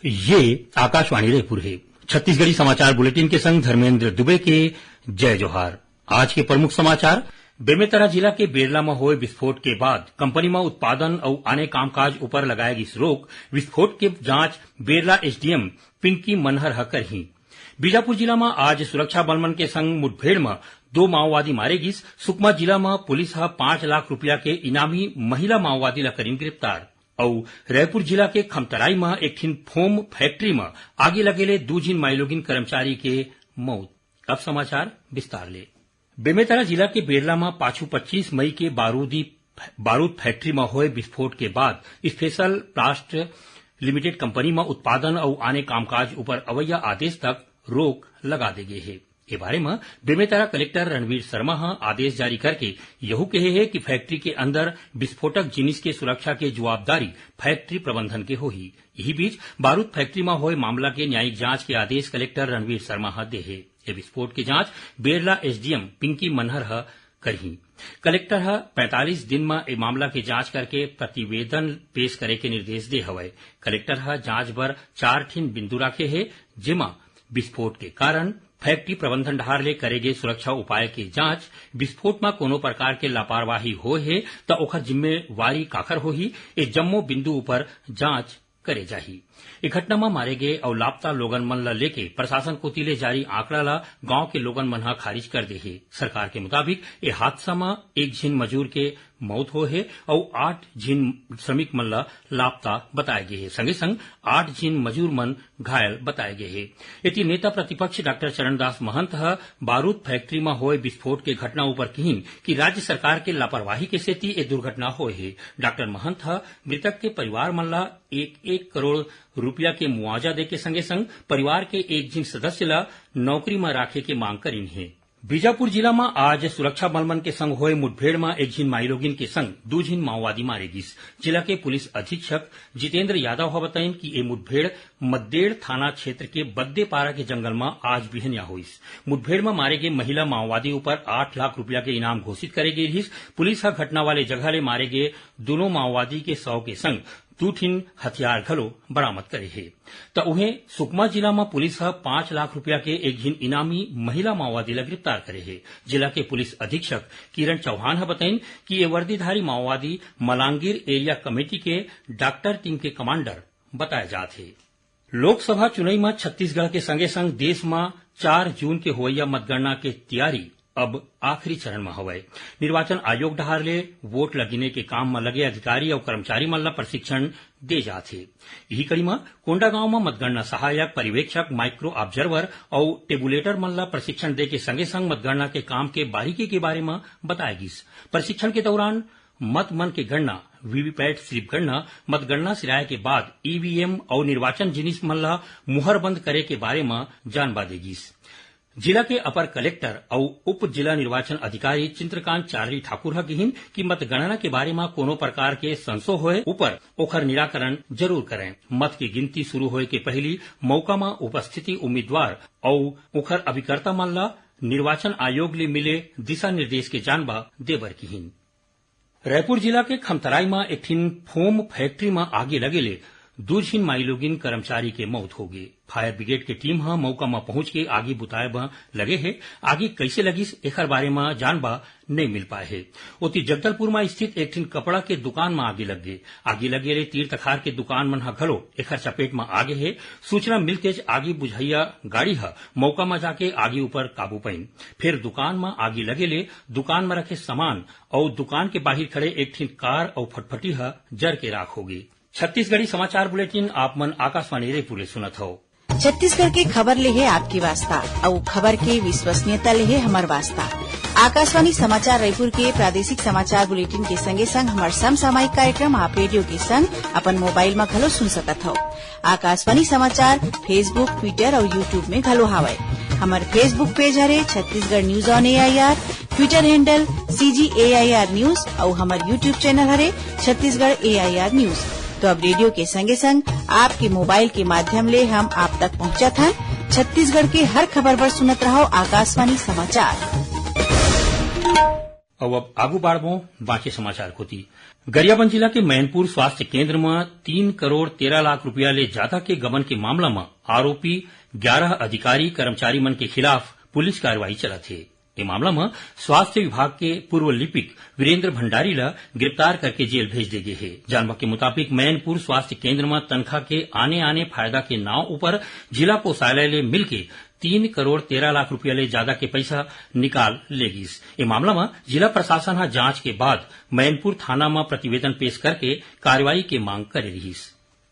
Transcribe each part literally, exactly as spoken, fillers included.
ये आकाशवाणी रायपुर हे। छत्तीसगढ़ी समाचार बुलेटिन के संग धर्मेंद्र दुबे के जय जोहार। आज के प्रमुख समाचार। बेमेतरा जिला के बेरला म होय विस्फोट के बाद कंपनी म उत्पादन अउ आने कामकाज ऊपर लगाए गिस रोक। विस्फोट के जांच बेरला एसडीएम पिंकी मनहर ह करही। बीजापुर जिला म आज सुरक्षा बल मन के संग मुठभेड़ म दो माओवादी मारे गिस। सुकमा जिला म पुलिस ह पाँच लाख रुपया के इनामी महिला माओवादी ल करीन गिरफ्तार। अउ रायपुर जिला के खमतराई म एक ठिन फोम फैक्ट्री म आगी लगे ले दू झिन माईलोगिन कर्मचारी के मौत। अब समाचार विस्तार ले। बेमेतरा जिला के बेरला म पाछू पच्चीस मई के बारूदी, बारूद फैक्ट्री म होय विस्फोट के बाद स्पेशल प्लास्ट लिमिटेड कंपनी म उत्पादन अउ आने कामकाज ऊपर अवैया आदेश तक रोक लगा दे गे हे। ए बारे म बेमेतरा कलेक्टर रणवीर शर्मा ह आदेश जारी करके यहू कहे हे कि फैक्ट्री के अंदर विस्फोटक जिनिस के सुरक्षा के जवाबदारी फैक्ट्री प्रबंधन के होही। इही बीच, बारूद फैक्ट्री म होय मामला के न्यायिक जांच के आदेश कलेक्टर रणवीर शर्मा ह दे हे। ए विस्फोट के जांच बेरला एसडीएम पिंकी मनहर ह करही। कलेक्टर ह पैंतालीस दिन म ए मामला के जांच करके प्रतिवेदन पेश करे के निर्देश दे हवय। कलेक्टर ह जांच बर चार ठिन बिंदु राखे हे, जेमा विस्फोट के कारण, फैक्ट्री प्रबंधन डहार ले करे गे सुरक्षा उपाय के जांच, विस्फोट म कोनो प्रकार के लापरवाही होय हे, त ओखर जिम्मेवारी काखर होही, ए जम्मो बिंदु ऊपर जांच करे जाही। ए घटना म मारे गे अउ लापता लोगन मन ल लेके प्रशासन कोति ले जारी आंकड़ा ल गांव के लोगन मन ह खारिज कर दे हे। सरकार के मुताबिक, ए हादसा म एक झिन मजूर के मौत होय हे अउ आठ झिन श्रमिक मन ल लापता बताए गे हे। संगे संग आठ झिन मजूर मन घायल बताए गे हे। एती नेता प्रतिपक्ष डॉक्टर चरणदास महंत ह बारूद फैक्ट्री म होय विस्फोट के घटना ऊपर किहिन कि राज्य सरकार के लापरवाही के सेती ए दुर्घटना होय हे। डॉक्टर महंत ह मृतक के परिवार मन ल एक एक करोड़ रुपया के मुआवजा दे के संगे संग परिवार के एक झिन सदस्य ल नौकरी म राखे के मांग करिन हे। बीजापुर जिला म आज सुरक्षा बल मन के संग होय मुठभेड़ म एक झिन माईलोगिन के संग दू झिन माओवादी मारे गिस। जिला के पुलिस अधीक्षक जितेंद्र यादव ह बताइन कि ए मुठभेड़ मद्देड़ थाना क्षेत्र के बद्देपारा के जंगल म आज बिहनिया होइस। मुठभेड़ म मारे गे महिला माओवादी ऊपर आठ लाख रुपया के इनाम घोषित करे गे रिहिस। पुलिस ह घटना वाले जगह ले मारे गे दूनों माओवादी के शव के संग दू ठिन हथियार घलो बरामद करे हे। त उहें, सुकमा जिला म पुलिस ह पाँच लाख रुपया के एक झिन इनामी महिला माओवादी ल गिरफ्तार करे हे। जिला के पुलिस अधीक्षक किरण चौहान ह बताइन कि ये वर्दीधारी माओवादी मलांगीर एरिया कमेटी के डॉक्टर टीम के कमांडर बताए जात हे। लोकसभा चुनई म छत्तीसगढ़ के संगे संग देश म चार जून के होवइया मतगणना के तियारी अब आखिरी चरण म हवय। निर्वाचन आयोग डहार ले वोट ल गिने के काम म लगे अधिकारी अउ कर्मचारी मन ल प्रशिक्षण दे जात हे। इही कड़ी म कोंडागांव म मतगणना सहायक, पर्यवेक्षक, माइक्रो ऑब्जर्वर अउ टेबुलेटर मन ल प्रशिक्षण दे के संगे संग मतगणना के काम के बारीकी के बारे म बताए गिस। प्रशिक्षण के दौरान मत मन के गणना, वीवीपैट स्लिप गणना, मतगणना सिराए के बाद ईवीएम अउ निर्वाचन जिनिस मन ल मुहरबंद करे के बारे म जानबा दे गिस। जिला के अपर कलेक्टर अउ उप जिला निर्वाचन अधिकारी चित्रकांत चारली ठाकुर ह किहिन कि मतगणना के बारे म कोनो प्रकार के संसो होय ऊपर ओखर निराकरण जरूर करय। मत के गिनती शुरू होय के पहिली मौका म उपस्थिति उम्मीदवार अउ ओखर अभिकर्ता मन ल निर्वाचन आयोग ले मिले दिशा निर्देश के जानबा देबर किहिन। रायपुर जिला के खमतराई म एक ठिन फोम फैक्ट्री म आगी लगे ले दू झिन माईलोगिन कर्मचारी के मौत होगे। फायर ब्रिगेड के टीम ह मौका म पहुंच के आगी बुताए बर लगे हे। आगी कइसे लगिस, एखर बारे म जानबा नइ मिल पाए हे। ओती जगदलपुर म स्थित एक ठिन कपड़ा के दुकान म आगी लग गे। आगी लगे ले तीर तखार के दुकान मन ह घलो एखर चपेट म आगे हे। सूचना मिलतेच आगी बुझइया गाड़ी ह मौका म जाके आगी ऊपर काबू पाइन। फेर दुकान म आगी लगे ले दुकान म रखे सामान अउ दुकान के बाहिर खड़े एक ठिन कार अउ फटफटी ह जर के राख होगे। छत्तीसगढ़ी समाचार बुलेटिन आप मन आकाशवाणी रायपुर ले सुनत हव। छत्तीसगढ़ के खबर ले हे आपके वास्ता, अउ खबर के विश्वसनीयता ले हे हमर वास्ता। आकाशवाणी समाचार रायपुर के प्रादेशिक समाचार बुलेटिन के संगे संग हमर समसामयिक कार्यक्रम आप रेडियो के संग अपन मोबाइल म घलो सुन सकत हव। आकाशवाणी समाचार Facebook, Twitter अउ YouTube में घलो हावय। हमर Facebook पेज हरे Chhattisgarh news on AIR, Twitter handle CG AIR news अउ हमर YouTube चैनल हरे छत्तीसगढ़ एआईआर न्यूज। तो अब रेडियो के संगे संग आपके मोबाइल के माध्यम ले हम आप तक पहुंचत हन। छत्तीसगढ़ के हर खबर बर सुनत रहव आकाशवाणी समाचार। अउ अब आगू बाढ़बो बाकी समाचार कोती। गरियाबंद जिला के मैनपुर स्वास्थ्य केंद्र म तीन करोड़ तेरह लाख रुपया ले जादा के गबन के मामला म आरोपी ग्यारह अधिकारी कर्मचारी मन के खिलाफ पुलिस कार्रवाई चलत हे। ए मामला म स्वास्थ्य विभाग के पूर्व लिपिक वीरेंद्र भंडारी ल गिरफ्तार करके जेल भेज दे गे हे। जानबा के मुताबिक, मैनपुर स्वास्थ्य केंद्र म तनखा के आने-आने फायदा के नाव ऊपर जिला कोषालय ले मिलके तीन करोड़ तेरह लाख रुपया ले जादा के पइसा निकाल ले गिस। ए मामला म जिला प्रशासन ह जांच के बाद मैनपुर थाना म प्रतिवेदन पेश करके कार्रवाई के मांग करे रिहिस।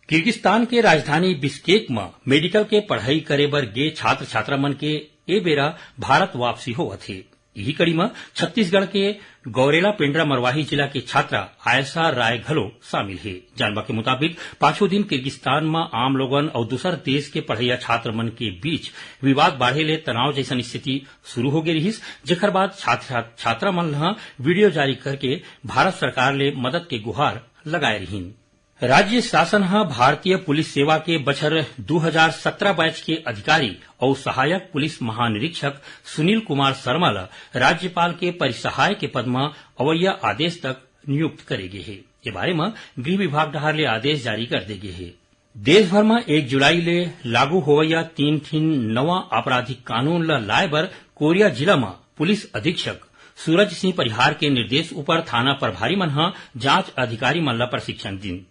किर्गिस्तान के राजधानी बिश्केक म मेडिकल के पढ़ई करे बर गे छात्र-छात्रा मन के ए बेरा भारत वापसी होवत हे। इही कड़ी म छत्तीसगढ़ के गौरेला पेंड्रा मरवाही जिला के छात्रा आयशा राय घलो शामिल हे। जानबा के मुताबिक, पाछू दिन किर्गिस्तान म आम लोगन अउ दूसर देश के पढ़इया छात्र मन के बीच विवाद बाढ़े ले तनाव जइसन स्थिति शुरू हो गे रिहिस, जेखर बाद छात्र छात्रा मन ह वीडियो जारी करके भारत सरकार ले मदद के गुहार लगाए रिहिन। राज्य शासन ह भारतीय पुलिस सेवा के बछर दू हजार सत्रह बैच के अधिकारी अउ सहायक पुलिस महानिरीक्षक सुनील कुमार शर्मा ल राज्यपाल के परिसहाय के पद म अवइया आदेश तक नियुक्त करे गे हे। ए बारे म गृह विभाग डहार ले आदेश जारी कर दे गे हे। देश भर म एक जुलाई ले लागू होवइया तीन ठिन नवा आपराधिक कानून ल लाए बर कोरिया जिला म पुलिस अधीक्षक सूरज सिंह परिहार के निर्देश ऊपर थाना प्रभारी मन ह जांच अधिकारी मन ल प्रशिक्षण दिन।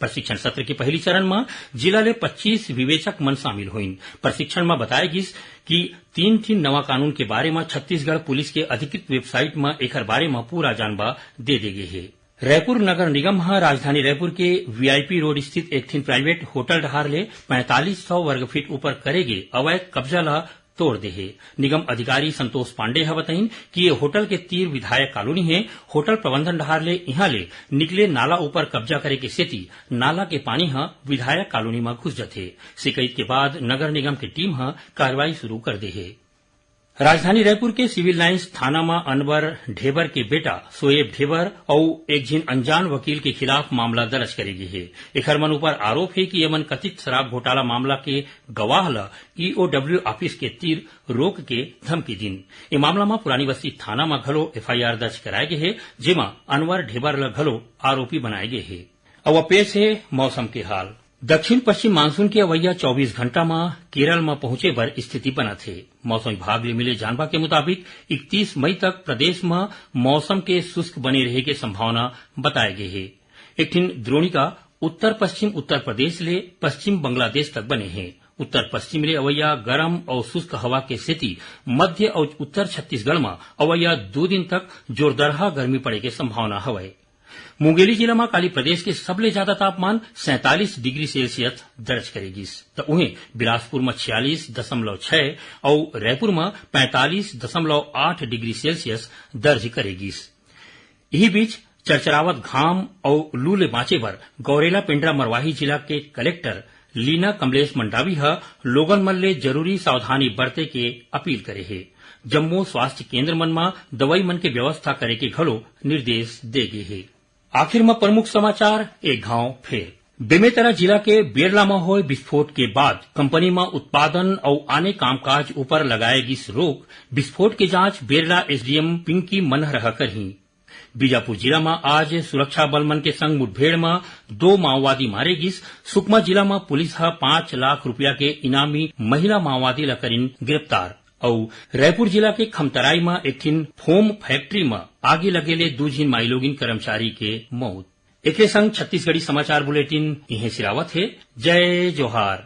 प्रशिक्षण सत्र के पहली चरण म जिला ले पच्चीस विवेचक मन शामिल होइन। प्रशिक्षण म बताए गिस कि तीन ठिन नवा कानून के बारे म छत्तीसगढ़ पुलिस के अधिकृत वेबसाइट म एखर बारे म पूरा जानबा दे दे गे हे। रायपुर नगर निगम ह राजधानी रायपुर के वीआईपी रोड स्थित एक ठिन प्राइवेट होटल डहार ले पैंतालीस सौ वर्ग फीट ऊपर करे गे अवैध कब्जा ल तोड़ दे हे। निगम अधिकारी संतोष पांडे ह बताइन कि ये होटल के तीर विधायक कॉलोनी हे। होटल प्रबंधन डहार ले इहां ले निकले नाला ऊपर कब्जा करे के सेती नाला के पानी ह विधायक कॉलोनी म घुस जथे। शिकायत के बाद नगर निगम के टीम ह कार्रवाई शुरू कर दे हे। राजधानी रायपुर के सिविल लाइंस थाना म अनवर ढेबर के बेटा शोएब ढेबर अउ एक झिन अनजान वकील के खिलाफ मामला दर्ज करे गे हे। एखर मन ऊपर आरोप हे कि ये मन कथित शराब घोटाला मामला के गवाह ल ईओडब्ल्यू ऑफिस के तीर रोक के धमकी दिन। ए मामला म पुरानी बस्ती थाना म घलो एफआईआर दर्ज कराए गे हे, जेमा अनवर ढेबर ल घलो आरोपी बनाए गे हे। अब पेश हे मौसम के हाल। दक्षिण पश्चिम मानसून के अवइया चौबीस घंटा म केरल म पहुंचे बर स्थिति बनत हे। मौसम विभाग ले मिले जानबा के मुताबिक, इकतीस मई तक प्रदेश म मौसम के शुष्क बने रहे के संभावना बताए गे हे। एक ठिन द्रोणिका उत्तर पश्चिम उत्तर प्रदेश ले पश्चिम बांग्लादेश तक बने हे। उत्तर पश्चिम ले अवइया गरम अउ शुष्क हवा के सेती मध्य अउ उत्तर छत्तीसगढ़ म अवइया दू दिन तक जोरदरहा गर्मी पड़े के संभावना हवय। मुंगेली जिला म काली प्रदेश के सबले जादा तापमान सैंतालीस डिग्री सेल्सियस दर्ज करे गिस, त उहें बिलासपुर म छियालीस दशमलव छह अउ रायपुर म पैंतालीस दशमलव आठ डिग्री सेल्सियस दर्ज करे गिस। इही बीच, चरचरावत घाम अउ लू ले बांचे बर गौरेला पेंड्रा मरवाही जिला के कलेक्टर लीना कमलेश मंडावी ह लोगन मन ले जरूरी सावधानी बरते के अपील करे हे। जम्मो स्वास्थ्य केंद्र मन म दवाई मन के व्यवस्था करे के घलो निर्देश दे गे हे। आखिर म प्रमुख समाचार एक घांव फेर। बेमेतरा जिला के बेरला म होय विस्फोट के बाद कंपनी म उत्पादन अउ आने कामकाज ऊपर लगाए गिस रोक। विस्फोट के जांच बेरला एसडीएम पिंकी मनहर ह करही। बीजापुर जिला म आज सुरक्षा बल मन के संग मुठभेड़ म दो माओवादी मारे गिस। सुकमा जिला म पुलिस ह पांच लाख रुपया के इनामी महिला माओवादी ल करिन गिरफ्तार। अउ रायपुर जिला के खमतराई म एक ठिन फोम फैक्ट्री म आगी लगे ले दू झिन माईलोगिन कर्मचारी के मौत। एकरे संग छत्तीसगढ़ी समाचार बुलेटिन इहें सिरावत हे। जय जोहार।